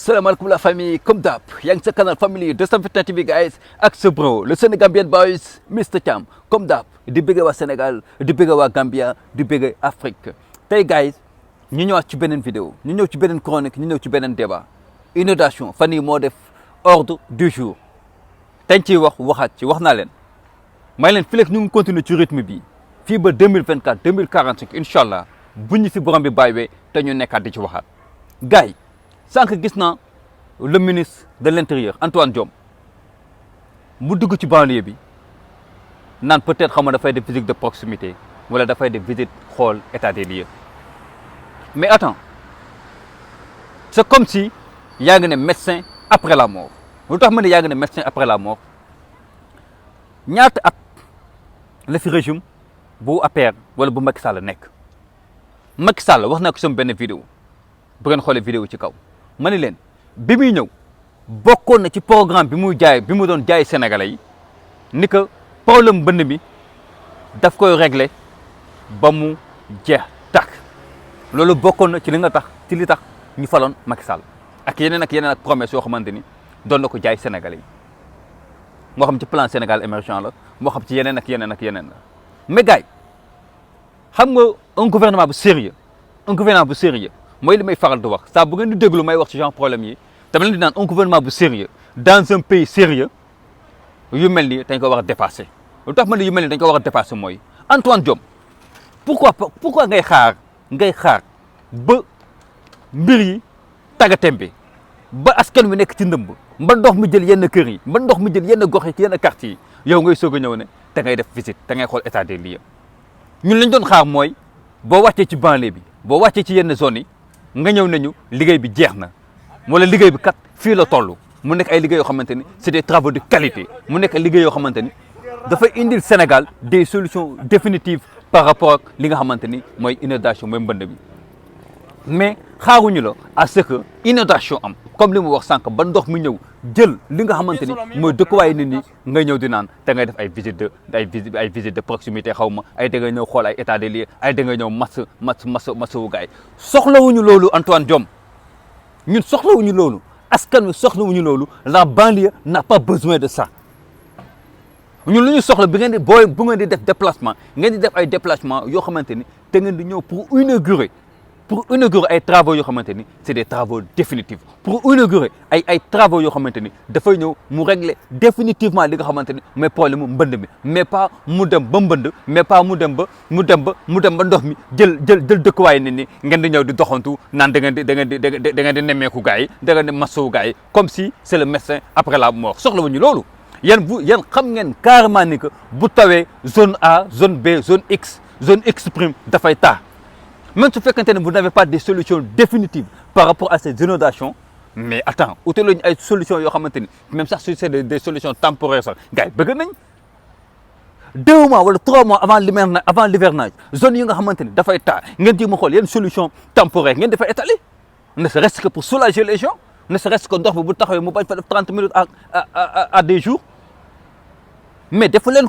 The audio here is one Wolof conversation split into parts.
Assalamualaikum la famille, comme d'hab, yang sa canal family 221 TV guys, ak ce bro, le Sénégambian boys, Mr Thiam, comme d'hab, di bëgg waa Sénégal, di bëgg waa Gambia, di bëgg Afrique. Tey guys, ñu ñëwaat ci beneen vidéo, ñu ñëw ci beneen chronique, ñu ñëw ci beneen débat. Inondation fan yii moo def ordre du jour. Dañ ciy waxaat ci wax naa leen. May leen fii ñu ngi continuer ci rythme bi. Fii ba 2024 2045 incha allah bu ñu fi borom bi bàyyiwee te ñu nekkaat di ci waxaat. Gars yi sànq gis naa le ministre de l'intérieur Antoine Diome mu dugg ci banlieue bi naan peut-être xam nga dafay def visite de proximité wala dafay def visite xool état des lieux. Mais attends, c'est comme si yaa ngi ne médecin après la mort. lu tax ma ne yaa ngi ne médecin après la mort ñaata at la fi régime bu APR wala bu Macky Sall nekk. Macky Sall wax naa ko sama benn vidéo bu ngeen xoolee vidéo ci kaw ma ne leen bi muy ñëw bokkoon na ci programme bi muy doon jaay Sénégalais yi ni que problème mbënd mi daf koy régler ba mu jeex tàkk. loolu bokkoon na ci li tax ñu faloon Macky Sall ak yeneen ak promesse yoo xamante ni doon na ko jaay Sénégalais yi moo xam ci plan Sénégal émergent la moo xam ci yeneen la mais gars yi xam nga un gouvernement bu sérieux mooy li may faral di wax saa bu ngeen di déglu may wax ci genre problème yi dama leen di naan un gouvernement bu sérieux dans un pays sérieux yu mel ni dañ ko war a dépasser. lu tax ma ne yu mel ni dañ ko war a dépasser mooy Antoine Diome pourquoi ngay xaar ba mbir yi tàggatémbe ba askan wi nekk ci ndëmb ba ndox mi jël yenn kër yi ba ndox mi jël yenn gox yi ci yenn quartier yi yow ngay soog a ñëw ne te ngay def visite te ngay xool état des lieux. ñun lañ doon xaar mooy boo wàccee ci banlieue bi boo wàccee ci yenn zones yi nga ñëw nañu liggéey bi jeex na wala liggéey bi kat fii la toll mu nekk ay liggéey yoo xamante ni c'est des travaux de qualité mu nekk ay liggéey yoo xamante ni dafay indil Sénégal des solutions définitives par rapport ak li nga xamante ni mooy inondation mooy mbënd bi. mais xaaruñu la à ce que inondation am comme li mu wax sànq ba ndox mi ñëw jël li nga xamante ni mooy dëkkuwaay nit ñi nga ñëw di naan te ngay def ay visite de proximité xaw ma ay da ngay ñëw xool ay état des lieux ay da ngay ñëw masu gaay soxlawuñu loolu Antoine Diome ñun soxlawuñu loolu askan wi soxlawuñu loolu la banlieue n'a pas besoin de ça. ñun lu ñu soxla bu ngeen di def déplacement ngeen di def ay déplacement yoo xamante ni te ngeen di ñëw pour inaugurer ay travaux yoo xamante ni c'est des travaux définitifs pour inaugurer ay travaux yoo xamante ni dafay ñëw mu régler définitivement li nga xamante ni mooy problème mu mbënd mi mais pas mu dem ba mbënd mais pas mu dem ba ndox mi jël dëkkuwaay nit ñi ngeen di ñëw di doxantu naan da ngeen di nemmeeku gars yi da ngeen di masawu gars yi comme si c'est le médecin après la mort soxlawuñu loolu. yéen xam ngeen carrément ni que bu tawee zone A zone B zone X prime dafay taa. Même su fekkente ne vous n'avez pas des solutions définitives par rapport à ces inondations mais attends utal lañu ay solutions yoo xamante ni même sax si c'est des solutions temporaires sax gars yi bëgg nañ 2 mois wala 3 mois avant l'hivernage zone yi nga xamante ni dafay taa ngeen jéem a xool yenn solution temporaire ngeen dafay étaler ne serait-ce que pour soulager les gens ne serait-ce que ndox bi bu taxawee mu bañ fa def 30 minutes à des jours mais defu leen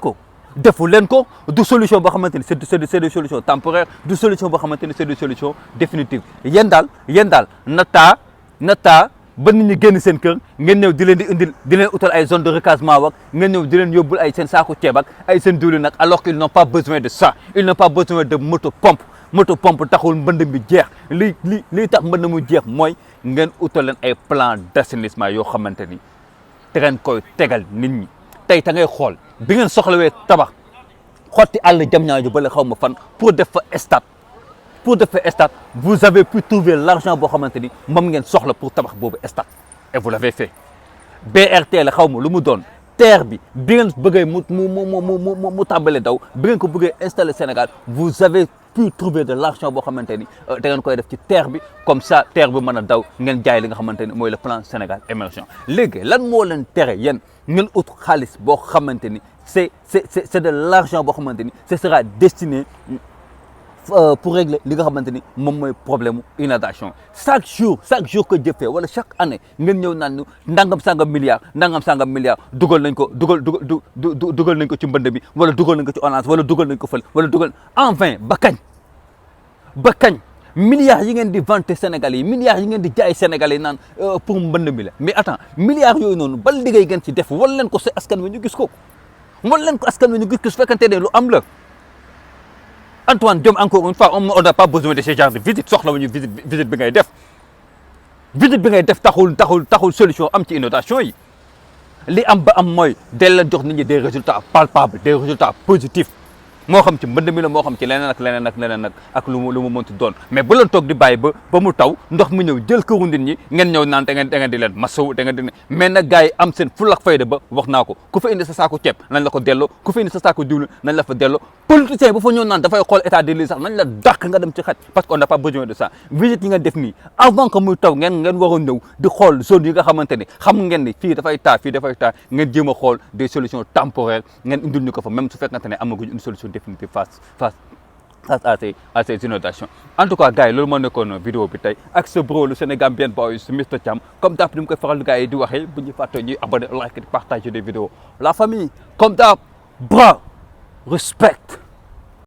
ko du solution boo xamante ni c'est des solutions temporaires du solution boo xamante ni c'est des solutions définitives yéen daal na taa ba nit ñi génn seen kër ngeen ñëw di leen utal ay zone de recasement wak ngeen ñëw di leen yóbbul ay seen saako ceeb ak ay seen diwlin nag alors qu'ils n'ont pas besoin de ça ils n'ont pas besoin de moto pompe taxul mbënd mi jeex li tax mbënd mu jeex mooy ngeen utal leen ay plan d'assainissement yoo xamante ni te ngeen koy tegal nit ñi tey ta ngay xool bi ngeen soxlawee tabax xotti àll jam ñaajo bale xaw ma fan pour def fa stade vous avez pu trouver l'argent boo xamante ni moom ngeen soxla pour tabax boobu stade et vous l'avez fait. BRT la xaw ma lu mu doon terre bi ngeen bëggee mu tàmbale daw bi ngeen ko bëggee installer Sénégal vous avez pu trouver de l'argent boo xamante ni da ngeen koy def ci terre bi comme ça terre bi mën a daw ngeen jaay li nga xamante ni mooy le plan Sénégal émergent. léegi lan moo leen tere yéen ngeen ut xaalis boo xamante ni c'est de l'argent boo xamante ni ce sera destiné pour régler li nga xamante ni moom mooy problème inondation chaque jour que jëfee wala chaque année ngeen ñëw naan ñu ndangam sangam milliard dugal nañ ko ci mbënd bi wala dugal nañ ko ci ONAS wala dugal nañ ko fële wala dugal en vain ba kañ milliards yi ngeen di vanter Sénégalais yi milliards yi ngeen di jaay Sénégalais yi naan pour mbënd mi la mais attends milliards yooyu noonu ba liggéey ngeen ci def wal leen ko si askan wi ñu gis ko wal leen ko askan wi ñu gis ko su fekkante ne lu am la Antoine Diome encore une fois on n'a pas besoin de ce genre de visite soxla wu ñu visite bi ngay def taxul solution am ci inondation yi li am ba am mooy del la jox nit ñi des résultats palpables des résultats positifs moo xam ci mbënd mi la moo xam ci leneen ak lu mu mënti doon mais bu leen toog di bàyyi ba mu taw ndox mu ñëw jël këru nit ñi ngeen ñëw naan da ngeen di leen masawu da ngeen di mais nag gars yi am seen fulla ak fayda ba wax naa ko ku fa indi sa saako ceeb nañ la ko delloo ku fa indi sa saako diwlin nañ la fa delloo politicien bu fa ñëw naan dafay xool état de lieu sax nañ la dàq nga dem ci xaj parce que on n'a pas besoin de ça visite yi nga def nii avant que muy taw ngeen waroon ñëw di xool zone yi nga xamante ni xam ngeen ni fii dafay taa ngeen jéem a xool des solutions temporaires ngeen indil ñu ko fa même su fekkante ne amaguñ une solution définitive face à ces inondations en tout cas gars yi loolu moo nekkoon vidéo bi tey ak ce bro le Sénégambien boys Mr Thiam comme d'hab ni mu koy faral gars yi di waxee bu ñu fàttee ñuy abonné like di partager des vidéos la famille comme d'hab bra respect